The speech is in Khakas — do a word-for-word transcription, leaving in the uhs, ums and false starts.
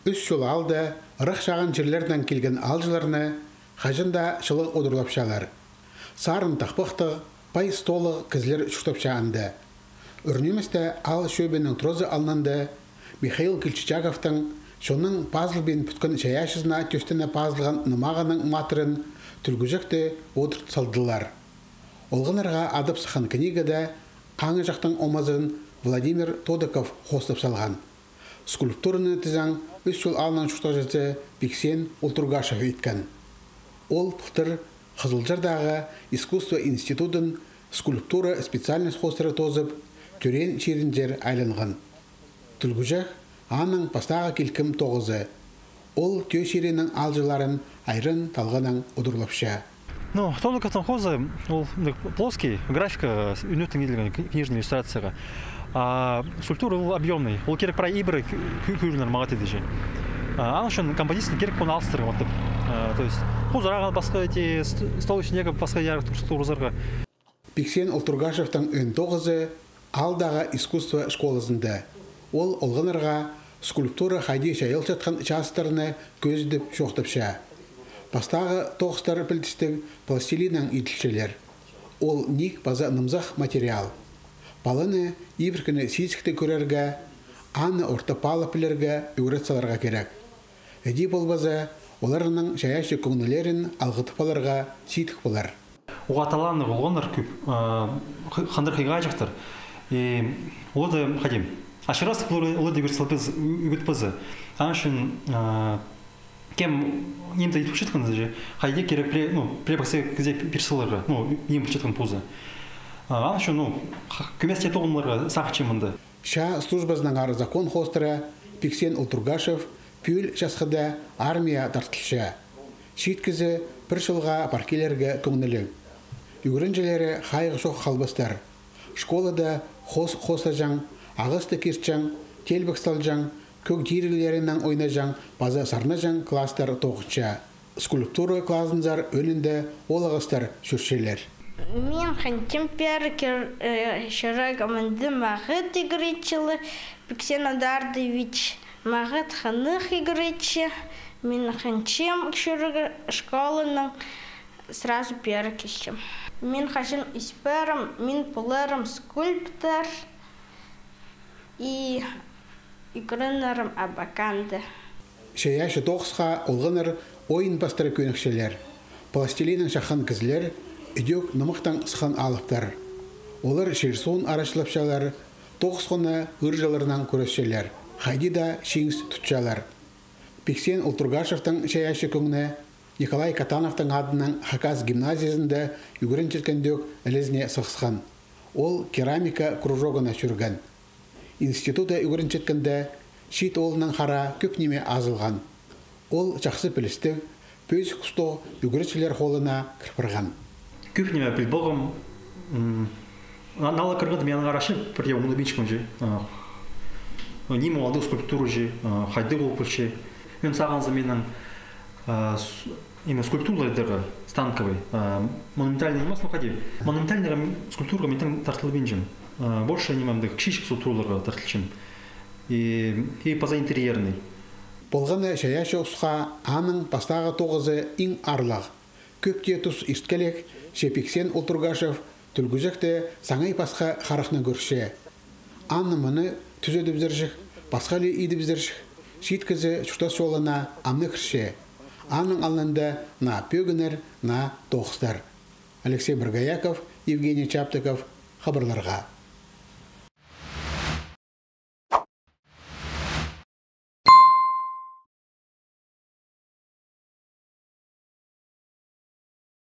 Ӱс Чул аалда ырах чағын чирлердең килген аалҷыларны хаҷан даа чылығ удурлапчалар. Сарын тахпахтығ, пай столығ кізілер чуртапча анда. Ӱр ниместе аал чӧбінің туразы алнында Михаил Кильчичаковтың чонның пазылбин пӱткен чайаачызына тӧстене пазылған нымағының матырын тӱлгӱҷекте одырт салдылар. Олғаннарға адап сыххан книгада аңҷахтың омазын Владимир Тодоков хоостап салған. Скульптураны тізең Ӱс Чул аалның чуртағҷызы Пиксен Ултургашев иткен. Ол пылтыр Хызылчардағы искусство институдын скульптура специальность хоостыра тоозып, тӧреен чирінзер айланған. Тӱлгӱҷек аның пастағы килкім тоғызы. Ол тӧӧ чирінің аалҷыларын айран талғанаң удурлапча. Ну, Тодоковтың хозы, ол, ну, плоский, графика, ӱнетін иділген книжный иллюстрацияға. А скульптура ол объёмный. Ол кирек прай ибіре кӧ-, кӧ-, кӧрінер мағат идіҷе. А, аның ӱчӱн композиция кирек, оны алыстырарға, вот, а, то есть, хозырағы пасха, эти ст-, стол ӱстӱндегі пасха ярығ тур-, турғызарға. Пиксен Ултургашевтің ӧӧн тоғызы аалдағы искусство школазында. Ол олғаннарға скульптура хайди чайылчатхан частарны кӧзідіп чоохтапча. Пастағы тоғыстар пілдістіг пластилиннең иділчелер. Ол ниик паза нымзах материал. Паланы ибіркіні сизікті кӧрерге, аны орта паалап пілерге ӱгрет саларға кирек. Іди полбаза, оларның чайаачы кӧңнілерін алғыдып аларға сидік полар. Уғаа таланнығ олғаннар кӧп, а, х-, хандыр хыйғаҷахтар. И оларда, хайди, ачырас олар, оларда ӱгрет салбас, ӱ-, ӱгрет паза. Аның ӱчӱн, а, кем ниме-де идіп чатханда же, хайди кирек пре-, ну, пре пасха кізее пир саларға, ну, ниме пілчеткен позы. А, аның ӱчӱн, ну, х-, кӧмес тее тоғынарға сағынчам мында. Чаа службазынаңар закон хоостыра Пиксен Ултургашев пӱӱл часхыда армияа тартылча. Чиит кізі пір чылға пар килерге кӧңніліг. Ӱгренҷілері хайығ чох халбастар. Школада хос-, хоостаҷаң, ағасты киртчең, телбек салҷаң, кӧг тиріглерінең ойнаҷаң паза сарнаҷаң класстар тоғынча. Скульптура клазынзар ӧӧнінде оолағастар чӧрчелер. Мин хынчам пеер кир-, э, чӧрерге мында, мағат ӱгретчі Пиксен Эдуардович, мағат хынығ ӱгретчі. Мин хынчам чӧрерге школанаң, сразу пеер килчем. Мин хаҷан ӧс пирем, мин поларым скульптор и ӱгренерім Абаканда. Чайаачы тоғысха олғаннар ойын пастыра кӧнікчелер. Пластилиннең чаххан кізілер ідӧк нымахтаң сыххан алыптар. Олар чир-суун арачылапчалар, тоғыс хонаа ыырҷыларнаң кӱресчелер, хайди даа чиңіс тутчалар. Пиксен Ултургашевтің чайаачы кӧңні Николай Катановтың адынаң Хакас гимназиязында ӱгренчеткендӧк ілезіне сығысхан. Ол керамика кружогына чӧрген. Институтта ӱгренчеткенде чиит оолнаң хараа кӧп ниме азылған. Ол чахсы пілістіг, пӧзік устығ ӱгретчілер холына кір парған. Кӧп ниме піл полғам, м, на-, наа ла кіргенде мин аннаңар ачып, пірдее оңдабинчатхам чи. А, ниме ол андағ скульптура чи, а, хайдағ ол полча. Мин сағынзам, минің, а, с-, именно скульптура идерге станковый, а, монументальный нимес, ну, хайди. Монументальный скульптураға мин тартылбинчам. А, больше ниме андағ кічіҷек скульптураларға тартылчам. И, и паза интерьерный. Полған на чайаачы усха аның пастағы тоғызы иң аарлығ. Кӧп тее тус ирткелек, че Пиксен Ултургашев тӱлгӱҷекте саңай пасха харахнаң кӧрче. Аны-мыны тӱзедібізерҷік, пасха ли идібізерҷік, чиит кізі чуртас чолына ам на кірче. Аның алнында наа пӧгіннер, наа тоғыстар. Алексей Боргояков, Евгений Чаптыков, хабарларға.